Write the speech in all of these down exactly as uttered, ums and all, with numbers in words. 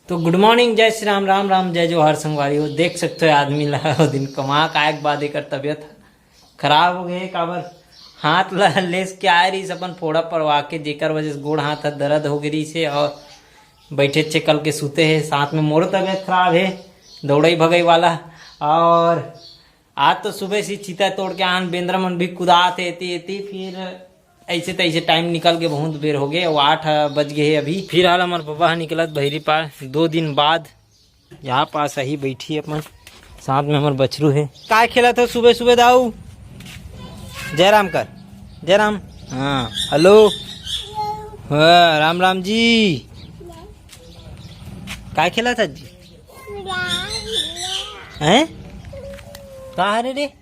तो गुड मॉर्निंग, जय श्री राम, राम राम, जय जोहार संगवारी हो। देख सकते हो आदमी ला ओ दिन कमा के आए के बाद एकर तबीयत खराब हो गए, काबर हाथ ला लेस के आए रहिस अपन फोड़ा परवा के, जेकर वजह से गोड़ हाथ ह दर्द हो गए रहिस हे और बैठे चेकल के सूते हे। साथ में मोरो तबीयत खराब हे, दौड़ई भगई वाला। और आज तो सुबह से चिता तोड़ के आन, बेंदरा मन भी कुदात हे एती एती, फिर ऐसे तैसे टाइम निकल के बहुत बेर हो गए। वो आठ बज गए हे अभी। फिलहाल हमार बाबा ह निकलत बहिरी पार दो दिन बाद। यहाँ पास आही बैठी अपन, साथ में हमार बछरू है। काय खेलत हो सुबह सुबह दाऊ? जय राम कर, जय राम। हाँ, हेलो। हाँ, राम राम जी। काय खेलत हस जी? हैं? का हरे रे?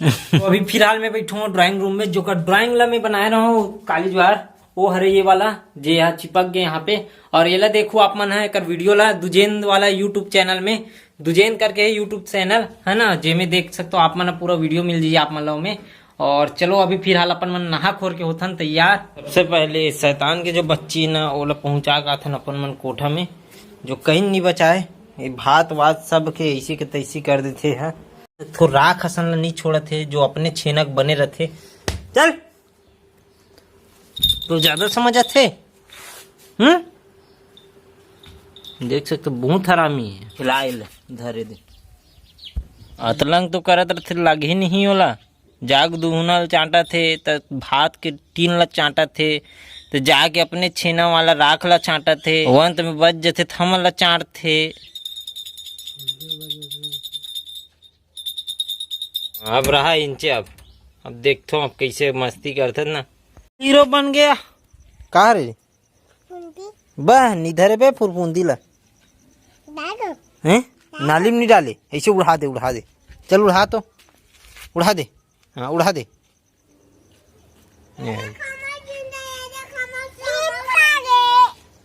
तो अभी फिलहाल मैं बैठा हूँ ड्राइंग रूम में, जो का ड्राइंग ला मैं बनाए रहा हूँ काली ज्वार, वो हरे ये वाला जे यहाँ चिपक गए यहाँ पे। और ये ला देखो आप मन है एकर वीडियो ला दुजेंद वाला यूट्यूब चैनल में, दुजेंद करके है यूट्यूब चैनल है ना, जेमे देख सकते हो आप मन ला पूरा वीडियो मिल जाइए आप मन ला में। और चलो अभी फिलहाल अपन मन नहा खोर के होथन तैयार। सबसे पहले शैतान के जो बच्ची ना ओला पहुंचा के आथन अपन मन कोठा में, जो कहीं नहीं बचाए। ये भात वात सब के ऐसी के तैसी कर देथे है। थो राख असन ला नहीं छोड़त हे, जो अपने छेनक बने रथे। चल, तो ज्यादा समझ आथे। हम्म, देख सकते बहुत हरामी है। खिलाए ले, धरे दे। अतलंग तो करत रथे, लागे नहीं ओला। जाग दुहुना ल चांटत हे, त भात के टीन ल चांटत हे, त जाके अपने छेना वाला राख ल चांटत हे। अंत में बच जथे, त हमन ल चांटथे। अब रहा इंचे, अब, अब देखथो अब कैसे मस्ती करथन ना। हीरो बन गया। का रे? बह, निधरे बे फुरफुंदी ला। हैं? नाली में नहीं डाले, ऐसे उड़ा दे, उड़ा दे। चल उड़ा तो, उड़ा दे। हाँ, उड़ा दे। ये।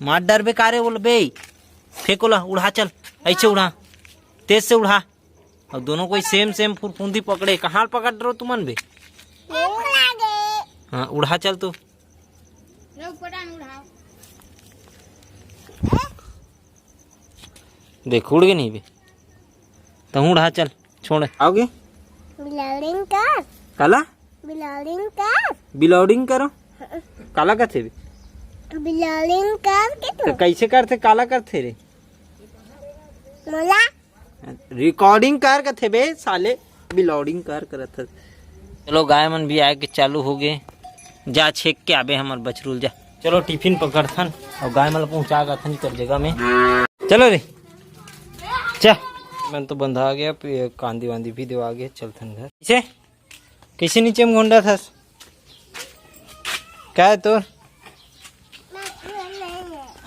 मार डर बे का रे, बोल बे। फेंको ला, उड़ा चल, ऐसे उड़ा, तेज से उड़ा। और दोनों कोई सेम सेम फुरफुंदी पकड़े, कहाँ पकड़ रहो तुमन बे? हाँ, उड़ा चल तू। देख, उड़ गए नहीं बे। तो उड़ा चल, छोड़। आओगे? बिलोडिंग कर। काला? बिलोडिंग कर। बिलोडिंग करो। काला कथे बे? बिलोडिंग कर के तो तो। कैसे करथे, काला करथे रे? मोला। रिकॉर्डिंग कर कथे बे साले, बिलोडिंग कर करत हस। चलो गाय मन भी आए के चालू हो गए, जा छेक के आबे हमर बछरूल जा। चलो टिफिन पकड़थन और गाय मन ल पहुंचा के आथन कर जगह में। चलो रे, चा। मन तो बंधा गया, कांदी वांदी भी देवा गया, चलथन घर। कैसे, कैसे नीचे में घोंडा थस? क्या है तोर?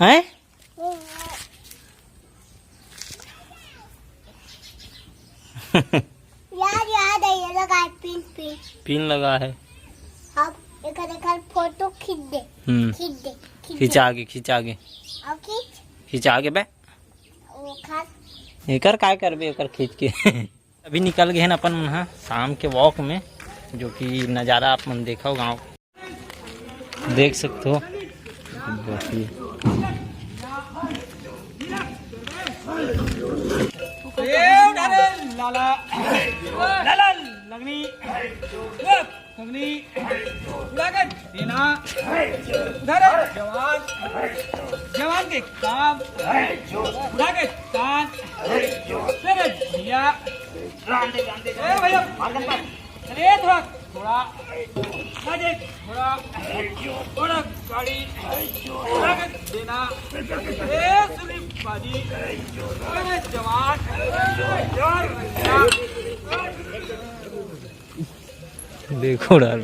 हैं? यार, याद है, ये लगा है पिन, पिन। पिन लगा है। अब एक, एक फोटो खींच दे। हम्म। खींच दे, खींच दे। खींच आगे, खींच आगे। अब खींच। खींच आगे बे। वो खा। एकर काय करबे, एकर खींच के। अभी निकल गए हैं अपन मन ह शाम के वॉक में, जो कि नज़ारा आप मन देखो गांव। देख सकते हो। ए, उठा रे, लाला, लाला, लगनी, लगनी, उड़ा के देना, उठा रे, जवान, जवान के काम, उड़ा के तान, तेरे भैया, ए भैया, अरे थोड़ा, थोड़ा, अरे थोड़ा, थोड़ा गाड़ी, थोड़ा देना। ए सुनी बाजी, अरे जवान, यार, देखो यार।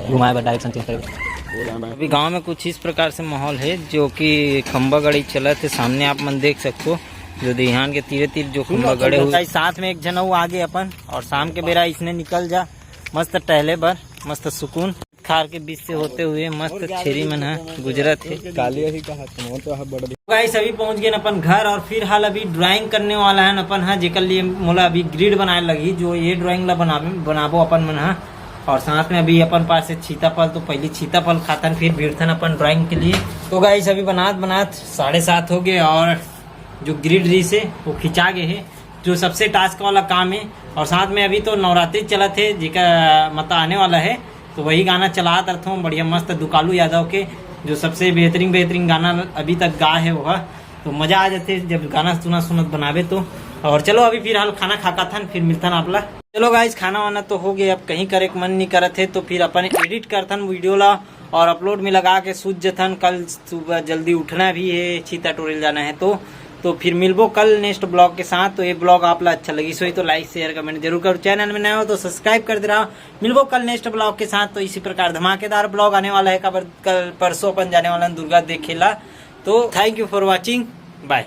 घुमाए बर डायरेक्शन चेंज करे। अभी गांव में कुछ इस प्रकार से माहौल है, जो कि खंबा गड़ी चलत है। सामने आप मन देख सकते हो, जो देहान के तीरे तीर जो खंबा गड़े हुए। साथ में एक झन अउ आगे अपन, और शाम के बेरा इसने निकल जा मस्त टहले बर, मस्त सुकून। खार के बीच से होते हुए मस्त छेरी मन ह गुजरत हे। काली ही कहा तुम, वो तो है बड़। गाइस, अभी पहुंच गए अपन घर और फिर हाल अभी ड्राइंग करने वाला है अपन, हाँ, जेकर लिए मोला अभी ग्रिड बनाए लगी, जो ये ड्राइंग ला बनाबे, बनाबो अपन मन, हाँ। और साथ में अभी अपन पास है सीताफल, तो पहले सीताफल खाथन, फिर भिड़थन अपन ड्राइंग के लिए। तो गाइस, अभी बनात बनात साढ़े सात हो गए और जो ग्रिड रही से वो खिंचा गए है, जो सबसे टास्क वाला काम है। और साथ में अभी तो नवरात्रि चलत है, जेका मतलब आने वाला है, तो वही गाना चलात रथों बढ़िया मस्त दुकालू यादव के, जो सबसे बेहतरीन बेहतरीन गाना अभी तक गा है वह। तो मजा आ जाते जब गाना सुना सुनत बनावे तो। और चलो अभी फिलहाल खाना खा खाथन, फिर मिलथन आप ला। चलो गाइस, खाना वाना तो हो गया, अब कहीं करे के मन नहीं करत है, तो फिर अपन एडिट करथन वीडियो ला और अपलोड में लगा के सूत जथन। कल सुबह जल्दी उठना भी है, चीता टोरेल जाना है, तो तो फिर मिलबो कल नेक्स्ट ब्लॉग के साथ। तो ये ब्लॉग आप ला अच्छा लगी सोई तो लाइक शेयर कमेंट जरूर करो, चैनल में नए हो तो सब्सक्राइब कर दे रहा। मिलबो कल नेक्स्ट ब्लॉग के साथ। तो इसी प्रकार धमाकेदार ब्लॉग आने वाला है, काबर कल परसों अपन जाने वाला हैं दुर्गा देखेला। तो thank you for watching, bye।